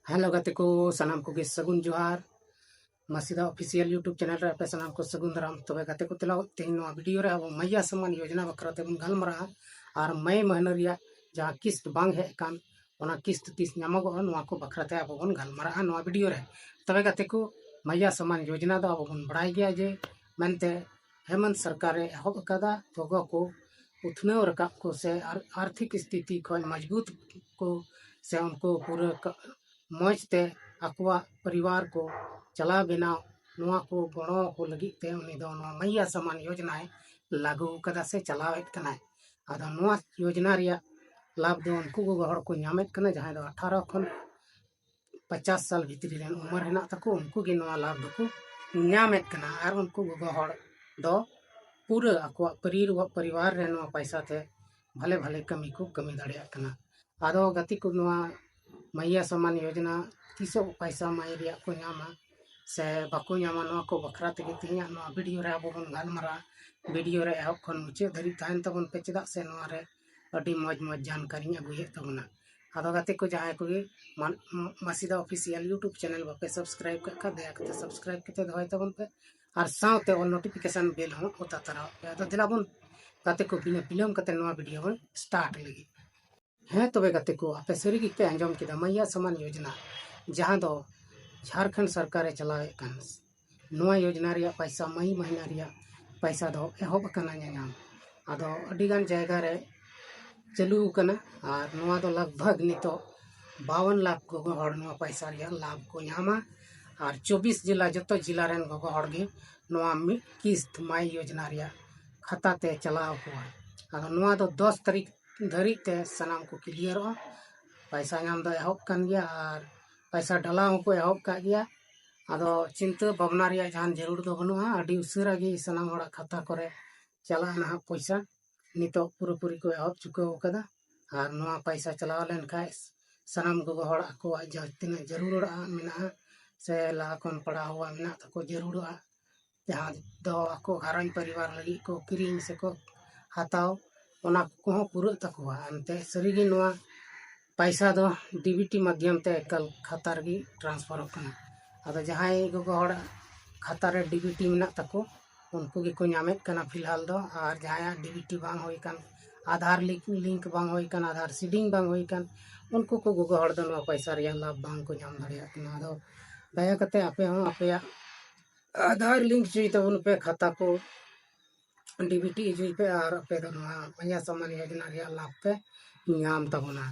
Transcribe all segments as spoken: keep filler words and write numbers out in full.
Hello ᱜᱟᱛᱮ ᱠᱚ, ᱥᱟᱱᱟᱢ ᱠᱚᱜᱮ ᱥᱟᱹᱜᱩᱱ ᱡᱚᱦᱟᱨ᱾ ᱢᱟᱹᱥᱤᱫᱟ ᱚᱯᱷᱤᱥᱤᱭᱟᱞ YouTube ᱪᱮᱱᱮᱞ ᱨᱮ ᱟᱯᱮ ᱥᱟᱱᱟᱢ ᱠᱚ ᱥᱟᱹᱜᱩᱱ ᱫᱟᱨᱟᱢ᱾ ᱛᱚᱵᱮ ᱜᱟᱛᱮ ᱠᱚ, ᱛᱮᱞᱟ ᱛᱮᱦᱮᱧ ᱱᱚᱣᱟ ᱵᱷᱤᱰᱤᱭᱳ ᱨᱮ ᱟᱵᱚ ᱢᱟᱭᱭᱟ ᱥᱟᱢᱟᱱ ᱭᱳᱡᱽᱱᱟ ᱵᱟᱠᱷᱨᱟ ᱛᱮᱵᱚᱱ ᱜᱟᱞᱢᱟᱨᱟᱜᱼᱟ᱾ ᱟᱨ ᱢᱮ ᱢᱟᱹᱦᱱᱟᱹ ᱨᱮᱭᱟᱜ ᱡᱟᱦᱟᱸ ᱠᱤᱥᱛ ᱵᱟᱝ ᱦᱮᱡ ᱟᱠᱟᱱ, ᱚᱱᱟ ᱠᱤᱥᱛ ᱛᱤᱥ ᱧᱟᱢᱚᱜᱚᱜᱼᱟ, ᱱᱚᱣᱟ ᱠᱚ ᱵᱟᱠᱷᱨᱟ ᱛᱮ ᱟᱵᱚ ᱵᱚᱱ ᱜᱟᱞᱢᱟᱨᱟᱜᱼᱟ ᱱᱚᱣᱟ ᱵᱷᱤᱰᱤᱭᱳ ᱨᱮ᱾ ᱛᱚᱵᱮ ᱜᱟᱛᱮ ᱠᱚ, ᱢᱟᱭᱭᱟ ᱥᱟᱢᱟᱱ ᱭᱳᱡᱽᱱᱟ ᱫᱚ ᱟᱵᱚ ᱵᱚᱱ ᱵᱟᱲᱟᱭ ᱜᱮᱭᱟ ᱡᱮ ᱢᱮᱱᱛᱮ ᱦᱮᱢᱚᱱᱛ ᱥᱚᱨᱠᱟᱨᱮ ᱮᱦᱚᱵ ᱟᱠᱟᱫᱟ ᱜᱚᱜᱚ ᱠᱚ ᱩᱛᱷᱱᱟᱹᱣ ᱨᱟᱠᱟᱵ ᱠᱚ ᱥᱮ ᱟᱨ-, ᱟᱨᱛᱷᱤᱠ ᱥᱛᱷᱤᱛᱤ ᱠᱷᱚᱱ ᱢᱚᱡᱽᱵᱩᱛ ᱠᱚ ᱥᱮ ᱩᱱᱠᱩ ᱯᱩᱨᱟᱹ ᱠᱟ-, ᱢᱚᱡᱽ ᱛᱮ ᱟᱠᱚᱣᱟᱜ ᱯᱚᱨᱤᱵᱟᱨ ᱠᱚ ᱪᱟᱞᱟᱣ ᱵᱮᱱᱟᱣ, ᱱᱚᱣᱟ ᱠᱚ ᱜᱚᱲᱚ ᱠᱚ ᱞᱟᱹᱜᱤᱫ ᱛᱮ ᱩᱱᱤ ᱫᱚ ᱱᱚᱣᱟ ᱢᱟᱭᱭᱟ ᱥᱟᱢᱟᱱ ᱭᱳᱡᱽᱱᱟᱭ ᱞᱟᱹᱜᱩ ᱟᱠᱟᱫᱟ ᱥᱮ ᱪᱟᱞᱟᱣᱮᱫ ᱠᱟᱱᱟᱭ᱾ ᱟᱫᱚ ᱱᱚᱣᱟ ᱭᱳᱡᱽᱱᱟ ᱨᱮᱭᱟᱜ ᱞᱟᱵᱷ ᱫᱚ ᱩᱱᱠᱩ ᱜᱚᱜᱚ ᱦᱚᱲ ᱠᱚ ᱧᱟᱢᱮᱫ ᱠᱟᱱᱟ, ᱡᱟᱦᱟᱸᱭ ᱫᱚ ᱟᱴᱷᱟᱨᱚ ᱠᱷᱚᱱ ᱯᱚᱪᱟᱥ ᱥᱟᱞ ᱵᱷᱤᱛᱨᱤ ᱨᱮᱱ ᱩᱢᱮᱨ ᱦᱮᱱᱟᱜ ᱛᱟᱠᱚ, ᱩᱱᱠᱩ ᱜᱮ ᱱᱚᱣᱟ ᱞᱟᱵᱷ ᱫᱚᱠᱚ ᱧᱟᱢᱮᱫ ᱠᱟᱱᱟ᱾ ᱟᱨ ᱩᱱᱠᱩ ᱜᱚᱜᱚ ᱦᱚᱲ ᱫᱚ ᱯᱩᱨᱟᱹ ᱟᱠᱚᱣᱟᱜ ᱯᱚᱨᱤ-, ᱯᱚᱨᱤᱵᱟᱨ ᱨᱮ ᱱᱚᱣᱟ ᱯᱚᱭᱥᱟ ᱛᱮ ᱵᱷᱟᱞᱮ ᱵᱷᱟᱞᱮ ᱠᱟᱹᱢᱤ ᱠᱚ ᱠᱟᱹᱢᱤ ᱫᱟᱲᱮᱭᱟᱜ ᱠᱟᱱᱟ᱾ ᱟᱫᱚ ᱜᱟᱛᱮ ᱠᱚ, ᱱᱚᱣᱟ ᱢᱟᱭᱭᱟ ᱥᱟᱢᱟᱱ ᱭᱳᱡᱽᱱᱟ ᱛᱤᱥᱚᱜ ᱯᱚᱭᱥᱟ ᱢᱟᱭ ᱨᱮᱭᱟᱜ ᱠᱚ ᱧᱟᱢᱟ ᱥᱮ ᱵᱟᱠᱚ ᱧᱟᱢᱟ, ᱱᱚᱣᱟ ᱠᱚ ᱵᱟᱠᱷᱨᱟ ᱛᱮᱜᱮ ᱛᱮᱦᱮᱧᱟᱜ ᱱᱚᱣᱟ ᱵᱷᱤᱰᱤᱭᱳ ᱨᱮ ᱟᱵᱚ ᱵᱚᱱ ᱜᱟᱞᱢᱟᱨᱟᱜᱼᱟ᱾ ᱵᱷᱤᱰᱤᱭᱳ ᱨᱮ ᱮᱦᱚᱵ ᱠᱷᱚᱱ ᱢᱩᱪᱟᱹᱫ ᱫᱷᱟᱹᱨᱤᱡ ᱛᱟᱦᱮᱱ ᱛᱟᱵᱚᱱ ᱯᱮ, ᱪᱮᱫᱟᱜ ᱥᱮ ᱱᱚᱣᱟ ᱨᱮ ᱟᱹᱰᱤ ᱢᱚᱡᱽ ᱢᱚᱡᱽ ᱡᱟᱱᱠᱟᱨᱤᱧ ᱟᱹᱜᱩᱭᱮᱫ ᱛᱟᱵᱚᱱᱟ᱾ ᱟᱫᱚ ᱜᱟᱛᱮ ᱠᱚ, ᱡᱟᱦᱟᱸᱭ ᱠᱚᱜᱮ ᱢᱟᱱ-, ᱢᱟᱹᱥᱤᱫᱟ ᱚᱯᱷᱤᱥᱤᱭᱟᱞ YouTube ᱪᱮᱱᱮᱞ ᱵᱟᱯᱮ ᱥᱟᱵᱥᱠᱨᱟᱭᱤᱵ ᱠᱟᱜ ᱠᱷᱟᱱ, ᱫᱟᱭᱟ ᱠᱟᱛᱮ ᱥᱟᱵᱥᱠᱨᱟᱭᱤᱵ ᱠᱟᱛᱮ ᱫᱚᱦᱚᱭ ᱛᱟᱵᱚᱱ ᱯᱮ᱾ ᱟᱨ ᱥᱟᱶᱛᱮ ᱚᱞ ᱱᱳᱴᱤᱯᱷᱤᱠᱮᱥᱚᱱ ᱵᱮᱞ ᱦᱚᱸ ᱚᱛᱟ ᱛᱟᱨᱟᱣᱟᱜ ᱯᱮ᱾ ᱟᱫᱚ ᱫᱮᱞᱟ ᱵᱚᱱ ᱜᱟᱛᱮ ᱠᱚ, ᱵᱤᱱᱟᱹ ᱵᱤᱞᱚᱢ ᱠᱟᱛᱮ ᱱᱚᱣᱟ ᱵᱷᱤᱰᱤᱭᱳ ᱵᱚᱱ ᱥᱴᱟᱨᱴ ᱞᱮᱜᱮ᱾ ᱦᱮᱸ ᱛᱚᱵᱮ ᱜᱟᱛᱮ ᱠᱚ, ᱟᱯᱮ ᱥᱟᱹᱨᱤ ᱜᱮᱯᱮ ᱟᱸᱡᱚᱢ ᱠᱮᱫᱟ, ᱢᱟᱭᱭᱟ ᱥᱟᱢᱟᱱ ᱭᱳᱡᱽᱱᱟ, ᱡᱟᱦᱟᱸ ᱫᱚ ᱡᱷᱟᱲᱠᱷᱚᱸᱰ ᱥᱚᱨᱠᱟᱨᱮ ᱪᱟᱞᱟᱣᱮᱫ ᱠᱟᱱ, ᱱᱚᱣᱟ ᱭᱳᱡᱽᱱᱟ ᱨᱮᱭᱟᱜ ᱯᱟᱭᱥᱟ, ᱢᱟᱹᱭ ᱢᱟᱹᱦᱱᱟᱹ ᱨᱮᱭᱟᱜ ᱯᱟᱭᱥᱟ ᱫᱚ ᱮᱦᱚᱵ ᱟᱠᱟᱱᱟ ᱧᱟᱧᱟᱢ᱾ ᱟᱫᱚ ᱟᱹᱰᱤᱜᱟᱱ ᱡᱟᱭᱜᱟ ᱨᱮ ᱪᱟᱹᱞᱩ ᱟᱠᱟᱱᱟ᱾ ᱟᱨ ᱱᱚᱣᱟ ᱫᱚ ᱞᱟᱜᱽ ᱵᱷᱟᱜᱽ ᱱᱤᱛᱚᱜ ᱵᱟᱣᱚᱱ ᱞᱟᱠᱷ ᱜᱚᱜᱚ ᱦᱚᱲ ᱱᱚᱣᱟ ᱯᱟᱭᱥᱟ ᱨᱮᱭᱟᱜ ᱞᱟᱵᱷ ᱠᱚ ᱧᱟᱢᱟ᱾ ᱟᱨ ᱪᱚᱵᱵᱤᱥ ᱡᱮᱞᱟ, ᱡᱚᱛᱚ ᱡᱮᱞᱟ ᱨᱮᱱ ᱜᱚᱜᱚ ᱦᱚᱲ ᱜᱮ ᱱᱚᱣᱟ ᱢᱤᱫ ᱠᱤᱥᱛ ᱢᱟᱭ ᱭᱳᱡᱽᱱᱟ ᱨᱮᱭᱟᱜ ᱠᱷᱟᱛᱟ ᱛᱮ ᱪᱟᱞᱟᱣ ᱟᱠᱚᱣᱟ᱾ ᱟᱫᱚ ᱱᱚᱣᱟ ᱫᱚ ᱫᱚᱥ ᱛᱟᱹᱨᱤᱠᱷ ᱫᱷᱟᱹᱨᱤᱡ ᱛᱮ ᱥᱟᱱᱟᱢ ᱠᱚ ᱠᱞᱤᱭᱟᱨᱚᱜᱼᱟ᱾ ᱯᱟᱭᱥᱟ ᱧᱟᱢ ᱫᱚ ᱮᱦᱚᱵ ᱠᱟᱱ ᱜᱮᱭᱟ ᱟᱨ ᱯᱟᱭᱥᱟ ᱰᱟᱞᱟᱣ ᱦᱚᱸᱠᱚ ᱮᱦᱚᱵ ᱠᱟᱜ ᱜᱮᱭᱟ᱾ ᱟᱫᱚ ᱪᱤᱱᱛᱟᱹ ᱵᱷᱟᱵᱽᱱᱟ ᱨᱮᱭᱟᱜ ᱡᱟᱦᱟᱱ ᱡᱟᱹᱨᱩᱲ ᱫᱚ ᱵᱟᱹᱱᱩᱜᱼᱟ, ᱟᱹᱰᱤ ᱩᱥᱟᱹᱨᱟ ᱜᱮ ᱥᱟᱱᱟᱢ ᱦᱚᱲᱟᱜ ᱠᱷᱟᱛᱟ ᱠᱚᱨᱮ ᱪᱟᱞᱟᱜᱼᱟ ᱱᱟᱦᱟᱜ ᱯᱚᱭᱥᱟ᱾ ᱱᱤᱛᱚᱜ ᱯᱩᱨᱟᱹᱯᱩᱨᱤ ᱠᱚ ᱮᱦᱚᱵ ᱪᱩᱠᱟᱹᱣ ᱠᱟᱫᱟ᱾ ᱟᱨ ᱱᱚᱣᱟ ᱯᱟᱭᱥᱟ ᱪᱟᱞᱟᱣ ᱞᱮᱱᱠᱷᱟᱡ ᱥᱟᱱᱟᱢ ᱜᱚᱜᱚ ᱦᱚᱲ ᱟᱠᱚᱣᱟᱜ ᱡᱟᱦᱟᱸ ᱛᱤᱱᱟᱹᱜ ᱡᱟᱹᱨᱩᱲᱟᱜ ᱢᱮᱱᱟᱜᱼᱟ ᱥᱮ ᱞᱟᱦᱟ ᱠᱷᱚᱱ ᱯᱟᱲᱟᱣ ᱟᱜ ᱢᱮᱱᱟᱜ ᱛᱟᱠᱚ ᱡᱟᱹᱨᱩᱲᱟᱜ, ᱡᱟᱦᱟᱸ ᱫᱚ ᱟᱠᱚ ᱜᱷᱟᱨᱚᱸᱡᱽ ᱯᱚᱨᱤᱵᱟᱨ ᱞᱟᱹᱜᱤᱫ ᱠᱚ ᱠᱤᱨᱤᱧ ᱥᱮᱠᱚ ᱦᱟᱛᱟᱣ, ᱚᱱᱟ ᱠᱚᱦᱚᱸ ᱯᱩᱨᱟᱹᱜ ᱛᱟᱠᱚᱣᱟ᱾ ᱮᱱᱛᱮ ᱥᱟᱹᱨᱤᱜᱮ ᱱᱚᱣᱟ ᱯᱟᱭᱥᱟ ᱫᱚ ᱰᱤᱵᱤᱴᱤ ᱢᱟᱫᱽᱫᱷᱚᱢ ᱛᱮ ᱮᱠᱟᱞ ᱠᱷᱟᱛᱟ ᱨᱮᱜᱮ ᱴᱨᱟᱱᱥᱯᱷᱟᱨᱚᱜ ᱠᱟᱱᱟ᱾ ᱟᱫᱚ ᱡᱟᱦᱟᱸᱭ ᱜᱚᱜᱚ ᱦᱚᱲᱟᱜ ᱠᱷᱟᱛᱟ ᱨᱮ ᱰᱤᱵᱤᱴᱤ ᱢᱮᱱᱟᱜ ᱛᱟᱠᱚ, ᱩᱱᱠᱩ ᱜᱮᱠᱚ ᱧᱟᱢᱮᱫ ᱠᱟᱱᱟ ᱯᱷᱤᱞᱦᱟᱞ ᱫᱚ᱾ ᱟᱨ ᱡᱟᱦᱟᱸᱭᱟᱜ ᱰᱤᱵᱤᱴᱤ ᱵᱟᱝ ᱦᱩᱭ ᱟᱠᱟᱱ, ᱟᱫᱷᱟᱨ ᱞᱤᱝᱠ, ᱞᱤᱝᱠ ᱵᱟᱝ ᱦᱩᱭ ᱟᱠᱟᱱ, ᱟᱫᱷᱟᱨ ᱥᱤᱰᱤᱝ ᱵᱟᱝ ᱦᱩᱭ ᱟᱠᱟᱱ, ᱩᱱᱠᱩ ᱠᱚ ᱜᱚᱜᱚ ᱦᱚᱲ ᱫᱚ ᱱᱚᱣᱟ ᱯᱚᱭᱥᱟ ᱨᱮᱭᱟᱜ ᱞᱟᱵᱷ ᱵᱟᱝ ᱠᱚ ᱧᱟᱢ ᱫᱟᱲᱮᱭᱟᱜ ᱠᱟᱱᱟ᱾ ᱟᱫᱚ ᱫᱟᱭᱟ ᱠᱟᱛᱮ ᱟᱯᱮ ᱦᱚᱸ ᱟᱯᱮᱭᱟᱜ ᱟᱫᱷᱟᱨ ᱞᱤᱝᱠ ᱦᱚᱪᱚᱭ ᱛᱟᱵᱚᱱ ᱯᱮ, ᱠᱷᱟᱛᱟ ᱠᱚ ᱰᱤᱵᱤᱴᱤ ᱦᱚᱪᱚᱭ ᱯᱮ, ᱟᱨ ᱟᱯᱮ ᱫᱚ ᱱᱚᱣᱟ ᱢᱟᱭᱟ ᱥᱚᱢᱢᱟᱱ ᱭᱳᱡᱚᱱᱟ ᱨᱮᱭᱟᱜ ᱞᱟᱵᱷ ᱯᱮ ᱧᱟᱢ ᱛᱟᱵᱚᱱᱟ᱾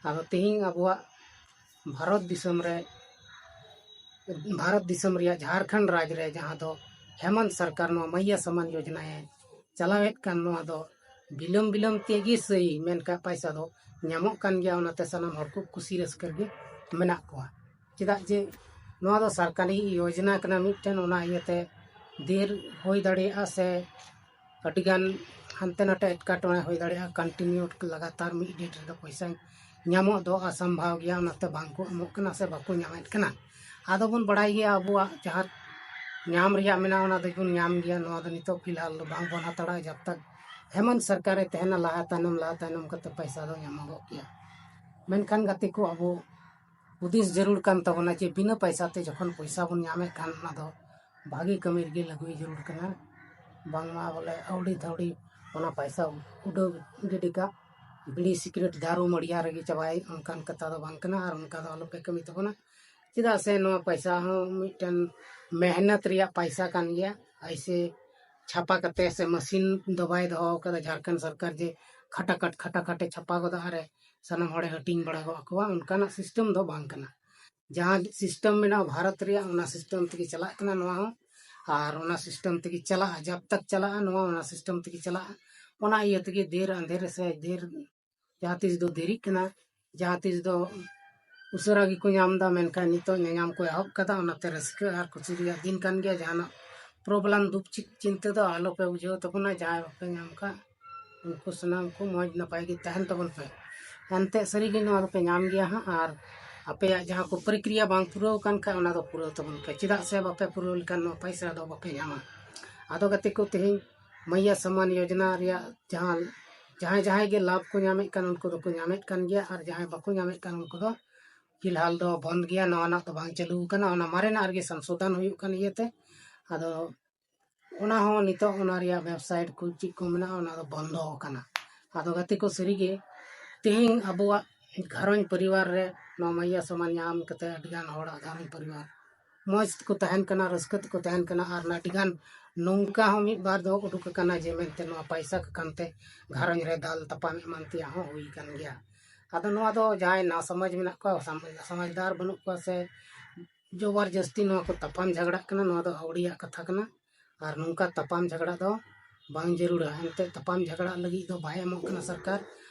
ᱟᱫᱚ ᱛᱮᱦᱮᱧ ᱟᱵᱚᱣᱟᱜ ᱵᱷᱟᱨᱚᱛ ᱫᱤᱥᱚᱢ ᱨᱮ, ᱵᱷᱟᱨᱚᱛ ᱫᱤᱥᱚᱢ ᱨᱮᱭᱟᱜ ᱡᱷᱟᱲᱠᱷᱚᱸᱰ ᱨᱟᱡᱽ ᱨᱮ ᱡᱟᱦᱟᱸ ᱫᱚ ᱦᱮᱢᱚᱱᱛ ᱥᱚᱨᱠᱟᱨ ᱱᱚᱣᱟ ᱢᱟᱭᱟ ᱥᱚᱢᱢᱟᱱ ᱭᱳᱡᱚᱱᱟᱭ ᱪᱟᱞᱟᱣᱮᱫ ᱠᱟᱱ, ᱱᱚᱣᱟ ᱫᱚ ᱵᱤᱞᱚᱢ ᱵᱤᱞᱚᱢ ᱛᱮᱜᱮ ᱥᱟᱹᱭ, ᱢᱮᱱᱠᱷᱟᱱ ᱯᱟᱭᱥᱟ ᱫᱚ ᱧᱟᱢᱚᱜ ᱠᱟᱱ ᱜᱮᱭᱟ᱾ ᱚᱱᱟᱛᱮ ᱥᱟᱱᱟᱢ ᱦᱚᱲ ᱠᱚ ᱠᱩᱥᱤ ᱨᱟᱹᱥᱠᱟᱹ ᱨᱮᱜᱮ ᱢᱮᱱᱟᱜ ᱠᱚᱣᱟ᱾ ᱪᱮᱫᱟᱜ ᱡᱮ ᱱᱚᱣᱟ ᱫᱚ ᱥᱚᱨᱠᱟᱨᱤ ᱭᱳᱡᱚᱱᱟ ᱠᱟᱱᱟ ᱢᱤᱫᱴᱮᱱ, ᱚᱱᱟ ᱤᱭᱟᱹᱛᱮ ᱫᱮᱨ ᱦᱩᱭ ᱫᱟᱲᱮᱭᱟᱜᱼᱟ ᱥᱮ ᱟᱹᱰᱤᱜᱟᱱ ᱦᱟᱱᱛᱮ ᱱᱟᱛᱮ ᱮᱴᱠᱮᱴᱚᱬᱮ ᱦᱩᱭ ᱫᱟᱲᱮᱭᱟᱜᱼᱟ᱾ ᱠᱚᱱᱴᱤᱱᱤᱭᱩ ᱞᱟᱜᱟᱛᱟᱨ ᱢᱤᱫ ᱰᱮᱴ ᱨᱮᱫᱚ ᱯᱚᱭᱥᱟ ᱧᱟᱢᱚᱜ ᱫᱚ ᱚᱥᱚᱢᱵᱷᱚᱵ ᱜᱮᱭᱟ, ᱚᱱᱟᱛᱮ ᱵᱟᱝ ᱠᱚ ᱮᱢᱚᱜ ᱠᱟᱱᱟ ᱥᱮ ᱵᱟᱠᱚ ᱧᱟᱢᱮᱫ ᱠᱟᱱᱟ᱾ ᱟᱫᱚ ᱵᱚᱱ ᱵᱟᱲᱟᱭ ᱜᱮᱭᱟ ᱟᱵᱚᱣᱟᱜ ᱡᱟᱦᱟᱸ ᱧᱟᱢ ᱨᱮᱭᱟᱜ ᱢᱮᱱᱟᱜᱼᱟ, ᱚᱱᱟ ᱫᱚᱵᱚᱱ ᱧᱟᱢ ᱜᱮᱭᱟ᱾ ᱱᱚᱣᱟ ᱫᱚ ᱱᱤᱛᱚᱜ ᱯᱷᱤᱞᱦᱟᱞ ᱫᱚ ᱵᱟᱝ ᱵᱚᱱ ᱦᱟᱛᱟᱲᱟ ᱡᱟᱵ ᱛᱟᱠ ᱦᱮᱢᱚᱱᱛ ᱥᱚᱨᱠᱟᱨᱮ ᱛᱟᱦᱮᱱᱟ, ᱞᱟᱦᱟ ᱛᱟᱭᱱᱚᱢ, ᱞᱟᱦᱟ ᱛᱟᱭᱱᱚᱢ ᱠᱟᱛᱮ ᱯᱚᱭᱥᱟ ᱫᱚ ᱧᱟᱢᱚᱜᱚᱜ ᱜᱮᱭᱟ᱾ ᱢᱮᱱᱠᱷᱟᱱ ᱜᱟᱛᱮ ᱠᱚ, ᱟᱵᱚ ᱦᱩᱫᱤᱥ ᱡᱟᱹᱨᱩᱲ ᱠᱟᱱ ᱛᱟᱵᱚᱱᱟ ᱡᱮ ᱵᱤᱱᱟᱹ ᱯᱚᱭᱥᱟ ᱛᱮ ᱡᱚᱠᱷᱚᱱ ᱯᱚᱭᱥᱟ ᱵᱚᱱ ᱧᱟᱢᱮᱫ ᱠᱷᱟᱱ, ᱚᱱᱟ ᱫᱚ ᱵᱷᱟᱜᱮ ᱠᱟᱹᱢᱤ ᱨᱮᱜᱮ ᱞᱟᱹᱜᱩᱭ ᱡᱟᱹᱨᱩᱲ ᱠᱟᱱᱟ᱾ ᱵᱟᱝᱢᱟ ᱵᱚᱞᱮ ᱟᱹᱣᱲᱤ ᱛᱷᱟᱹᱣᱲᱤ ᱚᱱᱟ ᱯᱚᱭᱥᱟ ᱩᱰᱟᱹᱣ ᱜᱤᱰᱤ ᱠᱟᱜ, ᱵᱤᱲᱤ ᱥᱤᱜᱨᱮᱴ ᱫᱟᱨᱩ ᱢᱟᱹᱲᱤᱭᱟ ᱨᱮᱜᱮ ᱪᱟᱵᱟᱭ, ᱚᱱᱠᱟᱱ ᱠᱟᱛᱷᱟ ᱫᱚ ᱵᱟᱝ ᱠᱟᱱᱟ᱾ ᱟᱨ ᱚᱱᱠᱟ ᱫᱚ ᱟᱞᱚᱯᱮ ᱠᱟᱹᱢᱤ ᱛᱟᱵᱚᱱᱟ, ᱪᱮᱫᱟᱜ ᱥᱮ ᱱᱚᱣᱟ ᱯᱚᱭᱥᱟ ᱦᱚᱸ ᱢᱤᱫᱴᱮᱱ ᱢᱮᱦᱱᱚᱛ ᱨᱮᱭᱟᱜ ᱯᱚᱭᱥᱟ ᱠᱟᱱ ᱜᱮᱭᱟ᱾ ᱟᱭᱥᱮ ᱪᱷᱟᱯᱟ ᱠᱟᱛᱮ ᱥᱮ ᱢᱟᱥᱤᱱ ᱫᱚ ᱵᱟᱭ ᱫᱚᱦᱚ ᱠᱟᱫᱟ ᱡᱷᱟᱲᱠᱷᱚᱸᱰ ᱥᱚᱨᱠᱟᱨ ᱡᱮ ᱠᱷᱟᱴᱟᱠᱟᱴ ᱠᱷᱟᱴᱟᱠᱟᱴᱮ ᱪᱷᱟᱯᱟ ᱜᱚᱫᱟ ᱟᱨᱮ ᱥᱟᱱᱟᱢ ᱦᱚᱲᱮ ᱦᱟᱹᱴᱤᱧ ᱵᱟᱲᱟ ᱜᱚᱫ ᱟᱠᱚᱣᱟ, ᱚᱱᱠᱟᱱᱟᱜ ᱥᱤᱥᱴᱮᱢ ᱫᱚ ᱵᱟᱝ ᱠᱟᱱᱟ᱾ ᱡᱟᱦᱟᱸ ᱥᱤᱥᱴᱮᱢ ᱢᱮᱱᱟᱜᱼᱟ ᱵᱷᱟᱨᱚᱛ ᱨᱮᱭᱟᱜ, ᱚᱱᱟ ᱥᱤᱥᱴᱮᱢ ᱛᱮᱜᱮ ᱪᱟᱞᱟᱜ ᱠᱟᱱᱟ ᱱᱚᱣᱟ ᱦᱚᱸ᱾ ᱟᱨ ᱚᱱᱟ ᱥᱤᱥᱴᱮᱢ ᱛᱮᱜᱮ ᱪᱟᱞᱟᱜᱼᱟ, ᱡᱟᱵ ᱛᱟᱠ ᱪᱟᱞᱟᱜᱼᱟ ᱱᱚᱣᱟ, ᱚᱱᱟ ᱥᱤᱥᱴᱮᱢ ᱛᱮᱜᱮ ᱪᱟᱞᱟᱜᱼᱟ᱾ ᱚᱱᱟ ᱤᱭᱟᱹ ᱛᱮᱜᱮ ᱫᱮᱨ ᱟᱸᱫᱷᱮᱨ ᱥᱮ ᱫᱮᱨ ᱡᱟᱦᱟᱸ ᱛᱤᱥ ᱫᱚ ᱫᱮᱨᱤᱜ ᱠᱟᱱᱟ, ᱡᱟᱦᱟᱸ ᱛᱤᱥ ᱫᱚ ᱩᱥᱟᱹᱨᱟ ᱜᱮᱠᱚ ᱧᱟᱢ ᱮᱫᱟ, ᱢᱮᱱᱠᱷᱟᱱ ᱱᱤᱛᱚᱜ ᱧᱟᱧᱟᱢ ᱠᱚ ᱮᱦᱚᱵ ᱠᱟᱫᱟ᱾ ᱚᱱᱟᱛᱮ ᱨᱟᱹᱥᱠᱟᱹ ᱟᱨ ᱠᱩᱥᱤ ᱨᱮᱭᱟᱜ ᱫᱤᱱ ᱠᱟᱱ ᱜᱮᱭᱟ᱾ ᱡᱟᱦᱟᱱᱟᱜ ᱯᱨᱚᱵᱞᱮᱢ, ᱫᱩᱠ ᱪᱤ-, ᱪᱤᱱᱛᱟᱹ ᱫᱚ ᱟᱞᱚᱯᱮ ᱵᱩᱡᱷᱟᱹᱣ ᱛᱟᱵᱚᱱᱟ᱾ ᱡᱟᱦᱟᱸᱭ ᱵᱟᱯᱮ ᱧᱟᱢ ᱠᱟᱜ, ᱩᱱᱠᱩ ᱥᱟᱱᱟᱢ ᱠᱚ ᱢᱚᱡᱽ ᱱᱟᱯᱟᱭ ᱜᱮ ᱛᱟᱦᱮᱱ ᱛᱟᱵᱚᱱ ᱯᱮ᱾ ᱮᱱᱛᱮᱫ ᱥᱟᱹᱨᱤᱜᱮ ᱱᱚᱣᱟ ᱫᱚᱯᱮ ᱧᱟᱢ ᱜᱮᱭᱟ ᱦᱟᱸᱜ᱾ ᱟᱨ ᱟᱯᱮᱭᱟᱜ ᱡᱟᱦᱟᱸ ᱠᱚ ᱯᱨᱚᱠᱨᱤᱭᱟ ᱵᱟᱝ ᱯᱩᱨᱟᱹᱣ ᱟᱠᱟᱱ ᱠᱷᱟᱡ, ᱚᱱᱟ ᱫᱚ ᱯᱩᱨᱟᱹᱣ ᱛᱟᱵᱚᱱ ᱯᱮ, ᱪᱮᱫᱟᱜ ᱥᱮ ᱵᱟᱯᱮ ᱯᱩᱨᱟᱹᱣ ᱞᱮᱠᱷᱟᱱ ᱱᱚᱣᱟ ᱯᱚᱭᱥᱟ ᱫᱚ ᱵᱟᱯᱮ ᱧᱟᱢᱟ᱾ ᱟᱫᱚ ᱜᱟᱛᱮ ᱠᱚ, ᱛᱮᱦᱮᱧ ᱢᱟᱭᱭᱟ ᱥᱚᱢᱢᱟᱱ ᱭᱳᱡᱚᱱᱟ ᱨᱮᱭᱟᱜ ᱡᱟᱦᱟᱸ ᱡᱟᱦᱟᱸᱭ ᱡᱟᱦᱟᱸᱭ ᱜᱮ ᱞᱟᱵᱷ ᱠᱚ ᱧᱟᱢᱮᱫ ᱠᱟᱱ, ᱩᱱᱠᱩ ᱫᱚᱠᱚ ᱧᱟᱢᱮᱫ ᱠᱟᱱ ᱜᱮᱭᱟ, ᱟᱨ ᱡᱟᱦᱟᱸᱭ ᱵᱟᱠᱚ ᱧᱟᱢᱮᱫ ᱠᱟᱱ, ᱩᱱᱠᱩ ᱫᱚ ᱯᱷᱤᱞᱦᱟᱞ ᱫᱚ ᱵᱚᱱᱫ ᱜᱮᱭᱟ, ᱱᱟᱣᱟᱱᱟᱜ ᱫᱚ ᱵᱟᱝ ᱪᱟᱹᱞᱩ ᱟᱠᱟᱱᱟ, ᱚᱱᱟ ᱢᱟᱨᱮᱱᱟᱜ ᱨᱮᱜᱮ ᱥᱚᱝᱥᱳᱫᱷᱚᱱ ᱦᱩᱭᱩᱜ ᱠᱟᱱ ᱤᱭᱟᱹᱛᱮ᱾ ᱟᱫᱚ ᱚᱱᱟ ᱦᱚᱸ ᱱᱤᱛᱚᱜ ᱚᱱᱟ ᱨᱮᱭᱟᱜ ᱣᱮᱵᱥᱟᱭᱤᱴ ᱠᱚ ᱪᱮᱫ ᱠᱚ ᱢᱮᱱᱟᱜᱼᱟ, ᱚᱱᱟ ᱫᱚ ᱵᱚᱱᱫᱚ ᱟᱠᱟᱱᱟ᱾ ᱟᱫᱚ ᱜᱟᱛᱮ ᱠᱚ, ᱥᱟᱹᱨᱤᱜᱮ ᱛᱮᱦᱮᱧ ᱟᱵᱚᱣᱟᱜ ᱜᱷᱟᱨᱚᱸᱡᱽ ᱯᱚᱨᱤᱵᱟᱨ ᱨᱮ ᱱᱚᱣᱟ ᱢᱟᱭᱭᱟ ᱥᱟᱢᱟᱱ ᱧᱟᱢ ᱠᱟᱛᱮ ᱟᱹᱰᱤᱜᱟᱱ ᱦᱚᱲᱟᱜ ᱜᱷᱟᱨᱚᱸᱡᱽ ᱯᱚᱨᱤᱵᱟᱨ ᱢᱚᱡᱽ ᱛᱮᱠᱚ ᱛᱟᱦᱮᱱ ᱠᱟᱱᱟ, ᱨᱟᱹᱥᱠᱟᱹ ᱛᱮᱠᱚ ᱛᱟᱦᱮᱱ ᱠᱟᱱᱟ, ᱟᱨ ᱟᱹᱰᱤᱜᱟᱱ ᱱᱚᱝᱠᱟ ᱦᱚᱸ ᱢᱤᱫ ᱵᱟᱨ ᱫᱚ ᱩᱰᱩᱠ ᱟᱠᱟᱱᱟ ᱡᱮ ᱢᱮᱱᱛᱮ ᱱᱚᱣᱟ ᱯᱟᱭᱥᱟ ᱠᱟᱱᱛᱮ ᱜᱷᱟᱨᱚᱸᱡᱽ ᱨᱮ ᱫᱟᱞ ᱛᱟᱯᱟᱢ ᱮᱢᱟᱱ ᱛᱮᱭᱟᱜ ᱦᱚᱸ ᱦᱩᱭ ᱟᱠᱟᱱ ᱜᱮᱭᱟ᱾ ᱟᱫᱚ ᱱᱚᱣᱟ ᱫᱚ ᱡᱟᱦᱟᱸᱭ ᱱᱟᱥᱚᱢᱟᱡᱽ ᱢᱮᱱᱟᱜ ᱠᱚᱣᱟ, ᱥᱟᱢ-, ᱥᱚᱢᱟᱡᱽᱫᱟᱨ ᱵᱟᱹᱱᱩᱜ ᱠᱚᱣᱟ ᱥᱮ ᱡᱚᱵᱚᱨ ᱡᱟᱹᱥᱛᱤ ᱱᱚᱣᱟ ᱠᱚ ᱛᱟᱯᱟᱢ ᱡᱷᱟᱜᱽᱲᱟᱜ ᱠᱟᱱᱟ, ᱱᱚᱣᱟ ᱫᱚ ᱟᱹᱣᱲᱤᱭᱟᱜ ᱠᱟᱛᱷᱟ ᱠᱟᱱᱟ᱾ ᱟᱨ ᱱᱚᱝᱠᱟ ᱛᱟᱯᱟᱢ ᱡᱷᱟᱜᱽᱲᱟ ᱫᱚ ᱵᱟᱝ ᱡᱟᱹᱨᱩᱲᱟ᱾ ᱮᱱᱛᱮᱫ ᱛᱟᱯᱟᱢ ᱡᱷᱟᱜᱽᱲᱟᱜ ᱞᱟᱹᱜᱤᱫ ᱫᱚ ᱵᱟᱭ ᱮᱢᱚᱜ ᱠᱟᱱᱟ ᱥᱚᱨᱠᱟᱨ,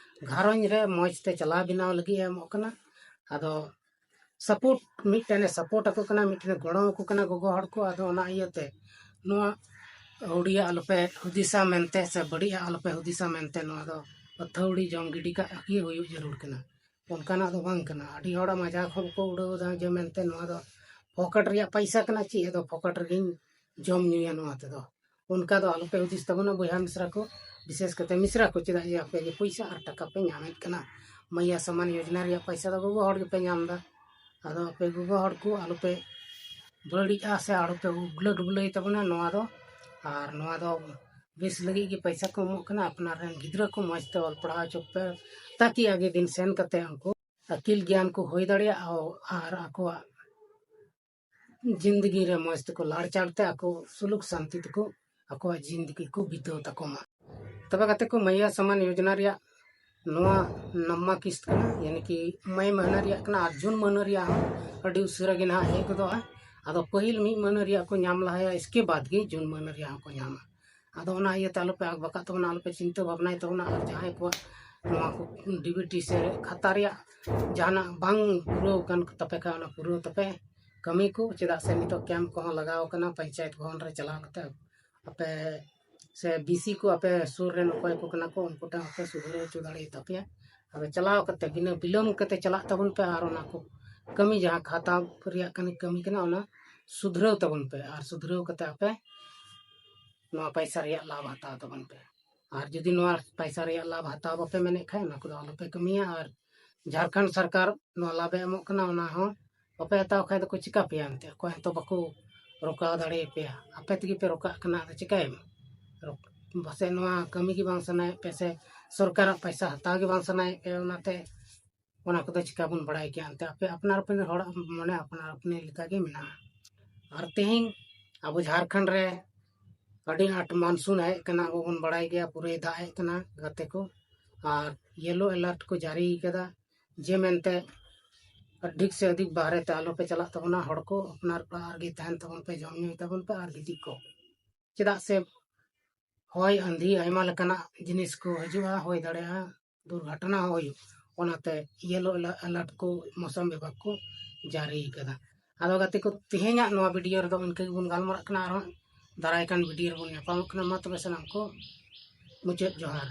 ᱜᱷᱟᱨᱚᱸᱡᱽ ᱨᱮ ᱢᱚᱡᱽ ᱛᱮ ᱪᱟᱞᱟᱣ ᱵᱮᱱᱟᱣ ᱞᱟᱹᱜᱤᱫ ᱮ ᱮᱢᱚᱜ ᱠᱟᱱᱟ᱾ ᱟᱫᱚ ᱥᱟᱯᱳᱨᱴ, ᱢᱤᱫᱴᱮᱱᱮ ᱥᱟᱯᱳᱨᱴ ᱟᱠᱚ ᱠᱟᱱᱟ, ᱢᱤᱫᱴᱮᱱᱮ ᱜᱚᱲᱚ ᱟᱠᱚ ᱠᱟᱱᱟ ᱜᱚᱜᱚ ᱦᱚᱲ ᱠᱚ᱾ ᱟᱫᱚ ᱚᱱᱟ ᱤᱭᱟᱹᱛᱮ ᱱᱚᱣᱟ ᱟᱹᱣᱲᱤᱭᱟᱜ ᱟᱞᱚᱯᱮ ᱦᱩᱫᱤᱥᱟ ᱢᱮᱱᱛᱮ ᱥᱮ ᱵᱟᱹᱲᱤᱡᱟᱜ ᱟᱞᱚᱯᱮ ᱦᱩᱫᱤᱥᱟ ᱢᱮᱱᱛᱮ ᱱᱚᱣᱟ ᱫᱚ ᱟᱹᱛᱷᱟᱹᱣᱲᱤ ᱡᱚᱢ ᱜᱤᱰᱤ ᱠᱟᱜ ᱜᱮ ᱦᱩᱭᱩᱜ ᱡᱟᱹᱨᱩᱲ ᱠᱟᱱᱟ᱾ ᱚᱱᱠᱟᱱᱟᱜ ᱫᱚ ᱵᱟᱝ ᱠᱟᱱᱟ᱾ ᱟᱹᱰᱤ ᱦᱚᱲᱟᱜ ᱢᱟᱡᱟᱠ ᱦᱚᱸᱠᱚ ᱩᱰᱟᱹᱣ ᱮᱫᱟ ᱡᱮ ᱢᱮᱱᱛᱮ ᱱᱚᱣᱟ ᱫᱚ ᱯᱷᱚᱠᱮᱴ ᱨᱮᱭᱟᱜ ᱯᱟᱭᱥᱟ ᱠᱟᱱᱟ, ᱪᱮᱫ ᱟᱫᱚ ᱯᱷᱚᱠᱮᱴ ᱨᱮᱜᱮᱧ ᱡᱚᱢ ᱧᱩᱭᱟ ᱱᱚᱣᱟ ᱛᱮᱫᱚ᱾ ᱚᱱᱠᱟ ᱫᱚ ᱟᱞᱚᱯᱮ ᱦᱩᱫᱤᱥ ᱛᱟᱵᱚᱱᱟ ᱵᱚᱭᱦᱟ ᱢᱤᱥᱨᱟ ᱠᱚ, ᱵᱤᱥᱮᱥ ᱠᱟᱛᱮ ᱢᱤᱥᱨᱟ ᱠᱚ, ᱪᱮᱫᱟᱜ ᱡᱮ ᱟᱯᱮ ᱜᱮ ᱯᱚᱭᱥᱟ ᱟᱨ ᱴᱟᱠᱟ ᱯᱮ ᱧᱟᱢᱮᱫ ᱠᱟᱱᱟ᱾ ᱢᱟᱭᱭᱟ ᱥᱟᱢᱟᱱ ᱭᱳᱡᱽᱱᱟ ᱨᱮᱭᱟᱜ ᱯᱚᱭᱥᱟ ᱫᱚ ᱜᱚᱜᱚ ᱦᱚᱲ ᱜᱮᱯᱮ ᱧᱟᱢ ᱮᱫᱟ᱾ ᱟᱫᱚ ᱟᱯᱮ ᱜᱚᱜᱚ ᱦᱚᱲ ᱠᱚ ᱟᱞᱚᱯᱮ ᱵᱟᱹᱲᱤᱡᱼᱟ ᱥᱮ ᱟᱞᱚᱯᱮ ᱩᱜᱽᱞᱟᱹ ᱰᱩᱵᱽᱞᱟᱹᱭ ᱛᱟᱵᱚᱱᱟ᱾ ᱱᱚᱣᱟ ᱫᱚ, ᱟᱨ ᱱᱚᱣᱟ ᱫᱚ ᱵᱮᱥ ᱞᱟᱹᱜᱤᱫ ᱜᱮ ᱯᱚᱭᱥᱟ ᱠᱚ ᱮᱢᱚᱜ ᱠᱟᱱᱟ, ᱟᱯᱱᱟᱨ ᱨᱮᱱ ᱜᱤᱫᱽᱨᱟᱹ ᱠᱚ ᱢᱚᱡᱽ ᱛᱮ ᱚᱞ ᱯᱟᱲᱦᱟᱣ ᱦᱚᱪᱚ ᱯᱮ, ᱛᱟᱠᱤ ᱟᱜᱮ ᱫᱤᱱ ᱥᱮᱱ ᱠᱟᱛᱮ ᱩᱱᱠᱩ ᱟᱹᱠᱤᱞ ᱜᱮᱭᱟᱱ ᱠᱚ ᱦᱩᱭ ᱫᱟᱲᱮᱭᱟᱜᱼᱟ ᱟᱨ ᱟᱠᱚᱣᱟᱜ ᱡᱤᱱᱫᱜᱤ ᱨᱮ ᱢᱚᱡᱽ ᱛᱮᱠᱚ ᱞᱟᱲᱪᱟᱲ ᱛᱮ ᱟᱠᱚ ᱥᱩᱞᱩᱠ ᱥᱟᱱᱛᱤ ᱛᱮᱠᱚ ᱟᱠᱚᱣᱟᱜ ᱡᱤᱱᱫᱜᱤ ᱠᱚ ᱵᱤᱛᱟᱹᱣ ᱛᱟᱠᱚ ᱢᱟ᱾ ᱛᱚᱵᱮ ᱜᱟᱛᱮ ᱠᱚ, ᱢᱟᱭᱭᱟ ᱥᱟᱢᱟᱱ ᱭᱳᱡᱽᱱᱟ ᱨᱮᱭᱟᱜ ᱱᱚᱣᱟ ᱱᱟᱢᱢᱟ ᱠᱤᱥᱛ ᱠᱟᱱᱟ, ᱭᱟᱱᱤ ᱠᱤ ᱢᱟᱭ ᱢᱟᱹᱦᱱᱟᱹ ᱨᱮᱭᱟᱜ ᱠᱟᱱᱟ ᱟᱨ ᱡᱩᱱ ᱢᱟᱹᱦᱱᱟᱹ ᱨᱮᱭᱟᱜ ᱦᱚᱸ ᱟᱹᱰᱤ ᱩᱥᱟᱹᱨᱟ ᱜᱮ ᱱᱟᱦᱟᱜ ᱦᱮᱡ ᱜᱚᱫᱚᱜᱼᱟ᱾ ᱟᱫᱚ ᱯᱟᱹᱦᱤᱞ ᱢᱤᱫ ᱢᱟᱹᱦᱱᱟᱹ ᱨᱮᱭᱟᱜ ᱠᱚ ᱧᱟᱢ ᱞᱟᱦᱟᱭᱟ, ᱤᱥᱠᱮ ᱵᱟᱫᱽ ᱜᱮ ᱡᱩᱱ ᱢᱟᱹᱦᱱᱟᱹ ᱨᱮᱭᱟᱜ ᱦᱚᱸᱠᱚ ᱧᱟᱢᱟ᱾ ᱟᱫᱚ ᱚᱱᱟ ᱤᱭᱟᱹᱛᱮ ᱟᱞᱚᱯᱮ ᱟᱠᱵᱟᱠᱟᱜ ᱛᱟᱵᱚᱱᱟ, ᱟᱞᱚᱯᱮ ᱪᱤᱱᱛᱟᱹ ᱵᱷᱟᱵᱽᱱᱟᱭ ᱛᱟᱵᱚᱱᱟ᱾ ᱟᱨ ᱡᱟᱦᱟᱸᱭ ᱠᱚᱣᱟᱜ ᱱᱚᱣᱟ ᱠᱚ ᱰᱤᱵᱤᱴᱤ ᱥᱮ ᱠᱷᱟᱛᱟ ᱨᱮᱭᱟᱜ ᱡᱟᱦᱟᱱᱟᱜ ᱵᱟᱝ ᱯᱩᱨᱟᱹᱣ ᱟᱠᱟᱱ ᱛᱟᱯᱮ ᱠᱷᱟᱱ, ᱚᱱᱟ ᱯᱩᱨᱟᱹᱣ ᱛᱟᱯᱮ ᱠᱟᱹᱢᱤ ᱠᱚ, ᱪᱮᱫᱟᱜ ᱥᱮ ᱱᱤᱛᱚᱜ ᱠᱮᱢᱯ ᱠᱚᱦᱚᱸ ᱞᱟᱜᱟᱣ ᱟᱠᱟᱱᱟ ᱯᱚᱧᱪᱟᱭᱮᱛ ᱵᱷᱚᱵᱚᱱ ᱨᱮ ᱪᱟᱞᱟᱣ ᱠᱟᱛᱮ ᱟᱯᱮ ᱥᱮ ᱵᱤᱥᱤ ᱠᱚ ᱟᱯᱮ ᱥᱩᱨ ᱨᱮᱱ ᱚᱠᱚᱭ ᱠᱚ ᱠᱟᱱᱟ ᱠᱚ, ᱩᱱᱠᱩ ᱴᱷᱮᱱ ᱦᱚᱸᱯᱮ ᱥᱩᱫᱷᱨᱟᱹᱣ ᱦᱚᱪᱚ ᱫᱟᱲᱮᱭᱟᱛᱟ ᱯᱮᱭᱟ᱾ ᱟᱫᱚ ᱪᱟᱞᱟᱣ ᱠᱟᱛᱮ ᱵᱤᱱᱟᱹ ᱵᱤᱞᱚᱢ ᱠᱟᱛᱮ ᱪᱟᱞᱟᱜ ᱛᱟᱵᱚᱱ ᱯᱮ ᱟᱨ ᱚᱱᱟ ᱠᱚ ᱠᱟᱹᱢᱤ, ᱡᱟᱦᱟᱸ ᱠᱷᱟᱛᱟ ᱨᱮᱭᱟᱜ ᱠᱟᱹᱢᱤ, ᱠᱟᱹᱢᱤ ᱠᱟᱱᱟ, ᱚᱱᱟ ᱥᱩᱫᱷᱨᱟᱹᱣ ᱛᱟᱵᱚᱱ ᱯᱮ ᱟᱨ ᱥᱩᱫᱷᱨᱟᱹᱣ ᱠᱟᱛᱮ ᱟᱯᱮ ᱱᱚᱣᱟ ᱯᱚᱭᱥᱟ ᱨᱮᱭᱟᱜ ᱞᱟᱵᱷ ᱦᱟᱛᱟᱣ ᱛᱟᱵᱚᱱ ᱯᱮ᱾ ᱟᱨ ᱡᱩᱫᱤ ᱱᱚᱣᱟ ᱯᱟᱭᱥᱟ ᱨᱮᱭᱟᱜ ᱞᱟᱵᱷ ᱦᱟᱛᱟᱣ ᱵᱟᱯᱮ ᱢᱮᱱᱮᱫ ᱠᱷᱟᱱ, ᱚᱱᱟ ᱠᱚᱫᱚ ᱟᱞᱚᱯᱮ ᱠᱟᱹᱢᱤᱭᱟ᱾ ᱟᱨ ᱡᱷᱟᱲᱠᱷᱚᱸᱰ ᱥᱚᱨᱠᱟᱨ ᱱᱚᱣᱟ ᱞᱟᱵᱷ ᱮ ᱮᱢᱚᱜ ᱠᱟᱱᱟ, ᱚᱱᱟ ᱦᱚᱸ ᱵᱟᱯᱮ ᱦᱟᱛᱟᱣ ᱠᱷᱟᱱ ᱫᱚᱠᱚ ᱪᱤᱠᱟ ᱯᱮᱭᱟ? ᱮᱱᱛᱮ ᱚᱠᱚᱭ ᱦᱚᱸᱛᱚ ᱵᱟᱠᱚ ᱨᱚᱠᱟᱣ ᱫᱟᱲᱮᱭᱟᱯᱮᱭᱟ, ᱟᱯᱮ ᱛᱮᱜᱮ ᱯᱮ ᱨᱚᱠᱟᱜ ᱠᱟᱱᱟ᱾ ᱟᱫᱚ ᱪᱤᱠᱟᱹᱭᱟᱢ? ᱨᱚᱠ- ᱯᱟᱥᱮᱡ ᱱᱚᱣᱟ ᱠᱟᱹᱢᱤ ᱜᱮ ᱵᱟᱝ ᱥᱟᱱᱟᱭᱮᱫ ᱯᱮᱭᱟ ᱥᱮ ᱥᱚᱨᱠᱟᱨᱟᱜ ᱯᱟᱭᱥᱟ ᱦᱟᱛᱟᱣ ᱜᱮ ᱵᱟᱝ ᱥᱟᱱᱟᱭᱮᱫ ᱯᱮᱭᱟ, ᱚᱱᱟᱛᱮ ᱚᱱᱟ ᱠᱚᱫᱚ ᱪᱤᱠᱟ ᱵᱚᱱ ᱵᱟᱲᱟᱭ ᱠᱮᱭᱟ? ᱮᱱᱛᱮ ᱟᱯᱮ ᱟᱯᱱᱟᱨ ᱟᱯᱱᱟᱨ ᱦᱚᱲᱟᱜ ᱢᱚᱱᱮ ᱟᱯᱱᱟᱨ ᱟᱯᱱᱟᱨ ᱞᱮᱠᱟ ᱜᱮ ᱢᱮᱱᱟᱜᱼᱟ᱾ ᱟᱨ ᱛᱮᱦᱮᱧ ᱟᱵᱚ ᱡᱷᱟᱲᱠᱷᱚᱸᱰ ᱨᱮ ᱟᱹᱰᱤ ᱟᱸᱴ ᱢᱟᱱᱥᱩᱱ ᱦᱮᱡ ᱠᱟᱱᱟ, ᱟᱵᱚ ᱵᱚᱱ ᱵᱟᱲᱟᱭ ᱜᱮᱭᱟ, ᱯᱩᱨᱟᱹᱭ ᱫᱟᱜ ᱦᱮᱡ ᱠᱟᱱᱟ ᱜᱟᱛᱮ ᱠᱚ᱾ ᱟᱨ ᱭᱮᱞᱳ ᱮᱞᱟᱨᱴ ᱠᱚ ᱡᱟᱹᱨᱤ ᱠᱟᱫᱟ, ᱡᱮ ᱢᱮᱱᱛᱮ ᱟᱹᱰᱤ ᱥᱮ ᱟᱹᱰᱤ ᱵᱟᱦᱨᱮ ᱛᱮ ᱟᱞᱚᱯᱮ ᱪᱟᱞᱟᱜ ᱛᱟᱵᱚᱱᱟ ᱦᱚᱲ ᱠᱚ, ᱟᱯᱱᱟᱨ ᱚᱲᱟᱜ ᱨᱮᱜᱮ ᱛᱟᱦᱮᱱ ᱛᱟᱵᱚᱱ ᱯᱮ, ᱡᱚᱢ ᱧᱩᱭ ᱛᱟᱵᱚᱱ ᱯᱮ᱾ ᱟᱨ ᱜᱤᱫᱤ ᱠᱚ, ᱪᱮᱫᱟᱜ ᱥᱮ ᱦᱚᱭ ᱟᱸᱫᱷᱤ ᱟᱭᱢᱟ ᱞᱮᱠᱟᱱᱟᱜ ᱡᱤᱱᱤᱥ ᱠᱚ ᱦᱤᱡᱩᱜᱼᱟ, ᱦᱩᱭ ᱫᱟᱲᱮᱭᱟᱜᱼᱟ, ᱫᱩᱨᱜᱷᱚᱴᱚᱱᱟ ᱦᱚᱸ ᱦᱩᱭᱩᱜ᱾ ᱚᱱᱟᱛᱮ ᱭᱮᱞᱳ ᱮᱞᱟᱨᱴ ᱠᱚ ᱢᱳᱥᱚᱢ ᱵᱤᱵᱷᱟᱜᱽ ᱠᱚ ᱡᱟᱹᱨᱤ ᱠᱟᱫᱟ᱾ ᱟᱫᱚ ᱜᱟᱛᱮ ᱠᱚ, ᱛᱮᱦᱮᱧᱟᱜ ᱱᱚᱣᱟ ᱵᱷᱤᱰᱤᱭᱳ ᱨᱮᱫᱚ ᱤᱱᱠᱟᱹ ᱜᱮᱵᱚᱱ ᱜᱟᱞᱢᱟᱨᱟᱜ ᱠᱟᱱᱟ᱾ ᱟᱨᱦᱚᱸ ᱫᱟᱨᱟᱭ ᱠᱟᱱ ᱵᱷᱤᱰᱤᱭᱳ ᱨᱮᱵᱚᱱ ᱧᱟᱯᱟᱢᱚᱜ ᱠᱟᱱᱟ᱾ ᱢᱟ ᱛᱚᱵᱮ ᱥᱟᱱᱟᱢ ᱠᱚ ᱢᱩᱪᱟᱹᱫ ᱡᱚᱦᱟᱨ᱾